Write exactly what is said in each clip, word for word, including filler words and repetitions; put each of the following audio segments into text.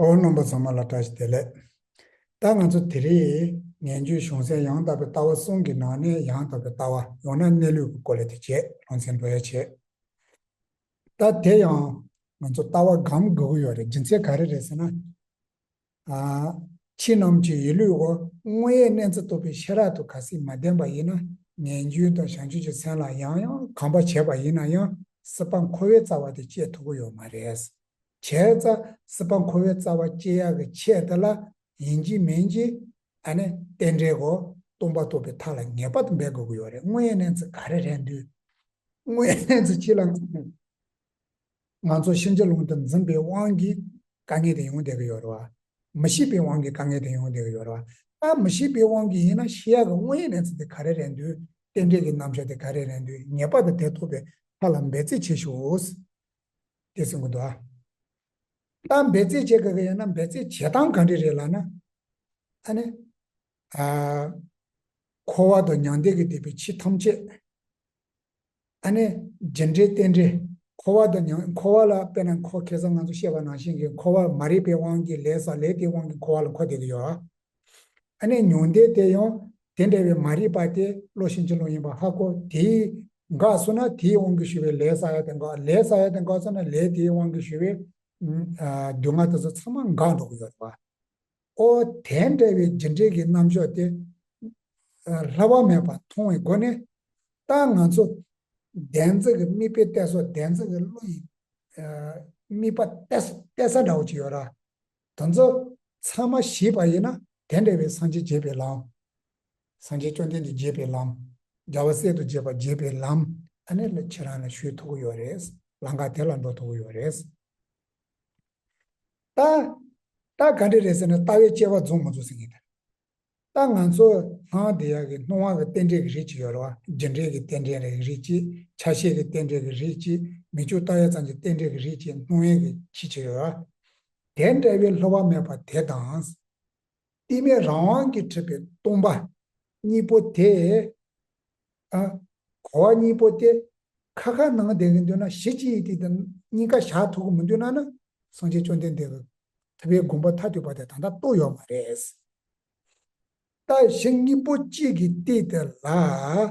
ཨོ། རྣམ་པ་ཚང་མ་ལ་བཀྲ་ཤིས་བདེ་ལེགས། ད་ང་ཚོ་དེ་རིང་ངེས་འབྱུང་གཞུང་སེམས་ཡང་དག་པའི་ལྟ་བ་གསུམ་གྱི་ནང་ནས་ཡང་དག་པའི་ལྟ་བ་ཡང་ན་གནས་ལུགས་ཀྱི་སྐོར་ལ་དེ་བྱས་ལམ་སེང་འགྲོ་ཡ་བྱས། ད་དེ་ཡང་ང་ཚོ་ལྟ་བ་སྒོམ་དགོས་ཀྱི་ཡོད་རེད། རྒྱུ་མཚན་ག་རེ་རེད་ཟེར་ན། ཨ། ཕྱི་ནང་གི་ཡིད་ལུས་འོ་དངོས་ཡོད་གནས་ཚུལ་རྟོགས་པའི་ཤེས་རབ་དང་གལ་སྲིད་མ་ལྡན་པ་ཡིན་ན། ངེས་འབྱུང་དང་བྱང་ཆུབ་ཀྱི་སེམས་ལ་ཡང་ཡང་གོམས་པ་བྱས་པ་ཡིན་ན་ཡང་སྲིད་པ་འཁོར་བའི་རྩ་བ་དེ་བཅད་ཐུབ་ཀྱི་ཡོད་མ་རེད། བྱས་ཙང་སྲིད་པ་འཁོར་བའི་རྩ་བ་བཅད་ཡག་གི་ཆེད་དུ་ལ་ཡིན་གཅིག་མིན་གཅིག་ཨ་ནི་རྟེན་འབྲེལ་གོ་སྟོང་པ་རྟོགས་པའི་ཐབས་ལ་ངེས་པར་དུ་འབད་དགོས་ཀྱི་ཡོད་རེད། དངོས་ཡོད་གནས་ཚུལ་ག་རེ་རེད་འདུག་དངོས་ཡོད་གནས་ཚུལ་ཅི་ལ་ང་ཚོ་ཕྱིན་ཅི་ལོག་ཏུ་འཛིན་པའི་དབང་གིས་དཀའ་ངལ་དེ་ཡོང་བསྡད་ཀྱི་ཡོད་རེད་བ། མི་ཤེས་པའི་དབང་གིས་དཀའ་ངལ་དེ་ཡོང་བསྡད་ཀྱི་ཡོད་རེད་བ། ད་མི་ཤེས་པའི་དབང་གིས་ཡིན་ན་ཤེས་ཡག་གི་དངོས་ཡོད་གནས་ཚུལ་དེ་ག་རེ་རེད་འདུག་རྟེན་འབྲེལ་གྱི་རྣམ་གཞག་དེ་ག་རེ་རེད་འདུག་ངེས་པར་དུ་དེ་རྟོགས་པའི་ཐབས་ལ་འབད་རྩོལ་བྱེད་ཤོག་དེ་གསུང་གི་འདུག་ད་འབད་རྩོལ་བྱེད་དགོས་ཀྱི་ཡོད་ན་འབད་རྩོལ་བྱེད་སྟངས་ག་འདྲ་རེད་ལབ་ན། ཨ་ནི། ཨ། འཁོར་བ་དང་མྱང་འདས་ཀྱིས་བསྡུས་པའི་ཆོས་ཐམས་ཅད། ཨ་ནི། རྒྱུ་འབྲས་རྟེན་འབྲེལ། འཁོར་བ་དང་མྱང་། འཁོར་བ་ལ་དཔེར་ན་འཁོར་ཁ་སང་ང་ཚོ་བཤད་པ་ནང་བཞིན་གྱི་འཁོར་བ་མ་རིག་པའི་དབང་གིས་ལས་བསགས། ལས་དེའི་དབང་གིས་འཁོར་བ་ལ་འཁོར་བསྡད་ཀྱི་ཡོད། ཨ་ནི་མྱང་འདས་དེ་ཡང་དེ་འདྲ་བའི་མ་རིག་པ་དེ་བློ་ཕྱིན་ཅི་ལོག་ཡིན་པ་ཧ་གོ། དེའི་འགགས་སོང་ན་དེའི་དབང་གིས་ཞུ་བའི་ལས་བསགས་ཡ་དེ་འགག་ལས་བསགས་ཡ་དེ་འགག་སོང་ན་ལས་དེའི་དབང་གིས་ཞུ་བའི་ཨ་སྡུག་བསྔལ་དེ་ཚོ་ཚང་མ་འགག་འགྲོ་གི་ཡོད་རེད་བ། ཨོ་དེ་འདྲ་བའི་རྒྱུ་འབྲས་ཀྱི་རྣམ་གཞག་དེ་ཨ་བསླུ་བ་མེད་པར་མཐོང་བའི་སྒོ་ནས། ད་ང་ཚོ་བདེན་འཛིན་གྱི་དམིགས་པས་གཏད་སོ། བདེན་འཛིན་གྱི་བློ་ཡི་ཨ་དམིགས་པ་གཏད་ས་གཏད་ས་འདྲ་བོ་ཅིག་ཡོད་ར། དེ་ཚོ་ཚང་མ་ཞིག་པ་ཡིན་ན་དེ་འདྲ་བའི་སངས་རྒྱས་རྒྱས་པའི་ལམ། སངས་རྒྱས་བཅོམ་ལྡན་འདས་རྒྱས་པའི་ལམ། རྒྱལ་བ་སྲས་དང་བཅས་པ་རྒྱས་པའི་ལམ། ཨ་ནི་ལ་ཁྱེད་རང་ལ་ཞུགས་ཐུབ་ཀྱི་ཡོད་རེད། ལམ་ཁ་དེ་ལ་འགྲོ་ཐུབ་ཀྱི་ཡོད་རེད། ད། ད་ག་འདྲ་རེད་ཟེར་ན་ལྟ་བའི་དཔྱད་པ་རྫོགས་མ་རྫོགས་ཟེར་མཁན་དེ། ད་ང་ཚོ་སྣང་བ་དེ་ཡག་གི་སྣང་བ་གི་རྟེན་འབྲེལ་གྱི་རིགས་ཅིག་ཡོད་རེད་བ། རྒྱུ་འབྲས་ཀྱི་རྟེན་འབྲེལ་གྱི་རིགས་ཅིག་ཆ་ཤས་ཀྱི་རྟེན་འབྲེལ་གྱི་རིགས་ཅིག་མིག་ཆུ་ལྟ་ཡ་ཙམ་གྱི་རྟེན་འབྲེལ་གྱི་རིགས་ཅིག་སྣང་བའི་གི་ཁྱི་ཅིག་ཡོད་རེད་བ། དེ་འདྲ་བའི་བསླུ་བ་མེད་པ་དེ་དང་། གཏི་མུག་རང་དབང་གིས་གྲུབ་པའི་སྟོང་པ་གཉིས་པོ་དེ། ཨ། གོ་བ་གཉིས་པོ་དེ་ཁ་ཁ་ནང་བསྡད་ཀྱི་འདུག་ན། གཞི་གཅིག་ཡིན་དུས་དེ་གཉིས་ཀ་བཞག་ཐུབ་ཀྱི་མི་འདུག་ན་ན། སངས་རྒྱས་བཅོམ་ལྡན་འདས་ཀྱི་ཐུབ་པའི་དགོངས་པ་མཐར་ཐུག་པ་དེ་ད་ལྟ་རྟོགས་ཡོད་མ་རེད། ད་གཞི་གཉིས་པོ་གཅིག་གི་སྟེང་དེ་ལ་སྣང་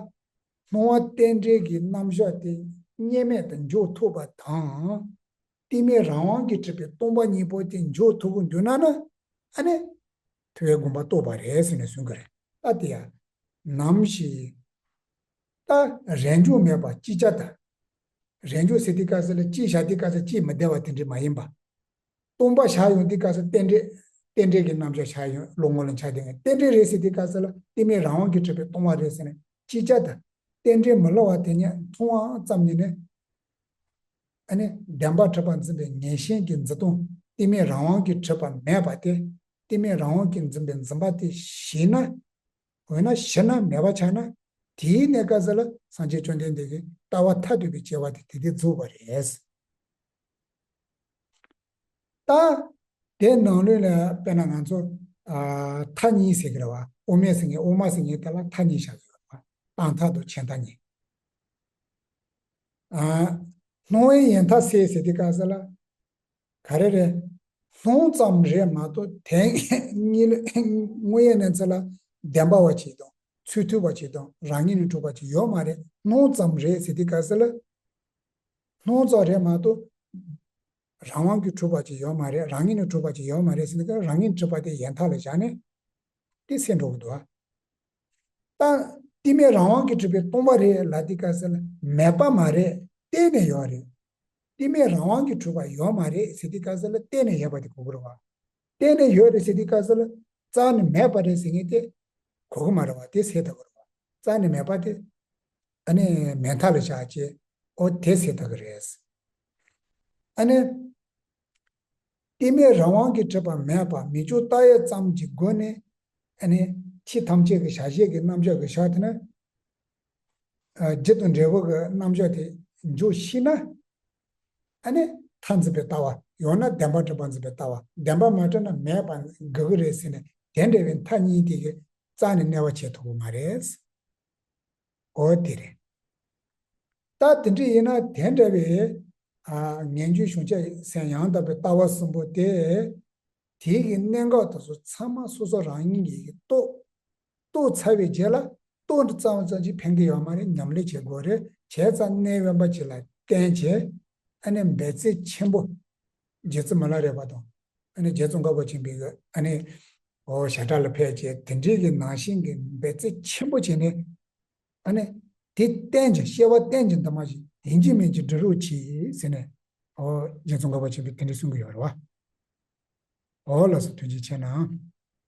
བ་རྟེན་འབྲེལ་གྱི་རྣམ་གཞག་དེ་རྙེད་མེད་དུ་འཇོག་ཐུབ་པ་དང་། གཏི་མུག་རང་དབང་གིས་གྲུབ་པའི་སྟོང་པ་གཉིས་པོ་དེ་འཇོག་ཐུབ་ཀྱི་འདུག་ན་ན། ཨ་ནི། ཐུབ་པའི་དགོངས་པ་རྟོགས་པ་རེད་ཟེར་ནས་གསུང་གི་རེད། ད་དེ་ཡང་ནམ་ཞིག་ད་རེས་འཇོག་མེད་པ་ཅིག་ཅར་དང་། རེས་འཇོག་ཟེར་དུས་སྐབས་སུ་ལ་གཅིག་བཞག་དུས་སྐབས་སུ་གཅིག་མི་བདེ་བ་དེ་འདྲ་མ་ཡིན་པ། སྟོང་པ་བཞག་ཡོང་དུས་སྐབས་སུ་རྟེན་འབྲེལ། རྟེན་འབྲེལ་གྱི་རྣམ་གཞག་བཞག་ཡོང་བློ་ངོ་ལ་འཆར་དེ་ངས་རྟེན་འབྲེལ་རེད་ཟེར་དུས་སྐབས་སུ་ལ་གཏི་མུག་རང་དབང་གིས་གྲུབ་པའི་སྟོང་པ་རེད་ཟེར་ནས་ཅིག་ཅར་དང་། རྟེན་འབྲེལ་མི་སླུ་བ་དེ་ཉིད་མཐོང་བ་ཙམ་ཉིད་ནས། ཨ་ནི་བདེན་པར་གྲུབ་པར་འཛིན་པའི་ངེས་ཤེས་ཀྱི་འཛིན་སྟངས་གཏི་མུག་རང་དབང་གིས་གྲུབ་པ་མེད་པ་དེ། གཏི་མུག་རང་དབང་གིས་འཛིན་པའི་འཛིན་པ་དེ་ཞིག་ན། འོ་ན་ཞིག་ན་མེད་པ་ཆགས་ན། དེའི་གནས་སྐབས་སུ་ལ་སངས་རྒྱས་བཅོམ་ལྡན་འདས་ཀྱི་ལྟ་བ་མཐར་ཐུག་པའི་དཔྱད་པ་དེ་དེ་དེ་རྫོགས་པ་རེད། ད། དེ་ནང་ལོགས་ལ་དཔེར་ན་ང་ཚོ། ཨ། མཐའ་གཉིས་ཟེར་གི་རེད་བ། དབུ་མའི་སེམས་ཀྱི་དབུ་མ་ཟེར་མཁན་དེ་ལ་མཐའ་གཉིས་བཞག་གི་ཡོད་རེད་བ། རྟག་མཐའ་དང་ཆད་མཐའ་གཉིས། ཨ། སྣང་བའི་ཡལ་མཐའ་སེལ་ཟེར་དུས་སྐབས་སུ་ལ། ག་རེ་རེད། སྣང་ཙམ་རེད་མ་གཏོགས་དེ་གཉིས་ལ་དངོས་ཡོད་གནས་ཚུལ་ལ་བདེན་པ་བ་ཅིག་དང་ཚུལ་མཐུན་པ་ཅིག་དང་རང་ངོས་ནས་གྲུབ་པ་ཅིག་ཡོད་མ་རེད། སྣང་ཙམ་རེད་ཟེར་དུས་སྐབས་སུ་ལ། སྣང་ཙམ་རེད་མ་གཏོགས། རང་དབང་གིས་གྲུབ་པ་ཅིག་ཡོད་མ་རེད། རང་ངོས་ནས་གྲུབ་པ་ཅིག་ཡོད་མ་རེད་ཟེར་ན། རང་ངོས་ནས་གྲུབ་པ་དེ་ཡལ་མཐའ་ལ་བཞག་ནས་དེ་སེལ་འགྲོ་གི་འདུག་ཨ། ད་གཏི་མུག་རང་དབང་གིས་གྲུབ་པའི་སྟོང་པ་རེད་ལབ་དུས་སྐབས་སུ་ལ་མེད་པ་མ་རེད། གཏན་ནས་ཡོད་རེད། གཏི་མུག་རང་དབང་གིས་གྲུབ་པ་ཡོད་མ་རེད་ཟེར་དུས་སྐབས་སུ་ལ་གཏན་ནས་ཡོད་པ་དེ་གོ་གི་རེད་བ། གཏན་ནས་ཡོད་རེད་ཟེར་དུས་སྐབས་སུ་ལ་རྩ་ནས་མེད་པ་རེད་ཟེར་མཁན་དེ་གོ་གི་མ་རེད་བ། དེ་སེལ་ཐུབ་ཀྱི་རེད་བ། རྩ་ནས་མེད་པ་དེ། ཨ་ནི་མེད་མཐའ་ལ་བཞག་བྱས། ཨོ་དེ་སེལ་ཐུབ་ཀྱི་རེད། ཨ་ནི། གཏི་མུག་རང་དབང་གིས་གྲུབ་པ་མེད་པ་མིག་ཆུ་ལྟ་ཡས་ཙམ་གྱི་སྒོ་ནས། ཨ་ནི་ཕྱི་ཐམས་ཅད་ཀྱི་བྱ་བྱེད་ཀྱི་རྣམ་གཞག་གི་ཆ་དེ་ནི། ཨ། རྒྱུ་དང་འབྲས་བུ་གི་རྣམ་གཞག་དེ་འཇོག་ཤེས་ན། ཨ་ནི་མཐར་འཛིན་པའི་ལྟ་བ། ཡང་ན་བདེན་པར་གྲུབ་པར་འཛིན་པའི་ལྟ་བ། བདེན་པར་མ་གྲུབ་ན་མེད་པ་དགོས་ཀྱི་རེད་ཟེར་ནས་དེ་འདྲ་བའི་མཐའ་གཉིས་དེ་གི་རྩ་ནས་གནས་པ་བྱེད་ཐུབ་ཀྱི་མ་རེད། འོ་དེ་རེད། ད་དེ་འདྲ་ཡིན་ན་དེ་འདྲ་བའི། ཨ། ངེས་འབྱུང་གཞུང་ཆགས་སེམས་ཡང་དག་པའི་ལྟ་བ་གསུམ་པོ་དེ། དེའི་གི་གནད་འགག་དེ་ཚོ་ཚང་མ་སོ་སོ་རང་ཉིད་ཀྱིས་རྟོགས། རྟོགས་ཚར་བའི་རྗེས་ལ་རྟོགས་ཙམ་ཙམ་གྱིས་ཕན་གྱི་ཡོད་མ་རེད། ཉམས་ལེན་བྱེད་དགོས་རེད། བྱས་ཙང་གནས་དབེན་པ་ཅིག་ལ་བསྟེན་བྱས། ཨ་ནི་འབད་རྩོལ་ཆེན་པོ། རྗེ་བཙུན་མི་ལ་རས་པ་དང་། ཨ་ནི་རྗེ་ཙོང་ཁ་པ་ཆེན་པོའི་གི་ཨ་ནི། འོ་ཞལ་གྲངས་ལ་ཕེབས་བྱས་དེ་འདྲའི་གི་ནང་བཞིན་གྱི་འབད་རྩོལ་ཆེན་པོ་བྱས་ནས། ཨ་ནི། དེ་བསྟེན་ཅིང་སྐྱེ་བ་བསྟེན་ཅིང་འདི་མ་ཞིག་ཡིན་གཅིག་མིན་གཅིག་འབྲི་རོགས་གྱིས་ཟེར་ནས། འོ་རྗེ་ཙོང་ཁ་པ་ཆེན་པོས་དེ་འདྲ་གསུང་གི་ཡོད་རེད་བ། འོ་ལགས་སོ། ཐུགས་རྗེ་ཆེ་གནང་།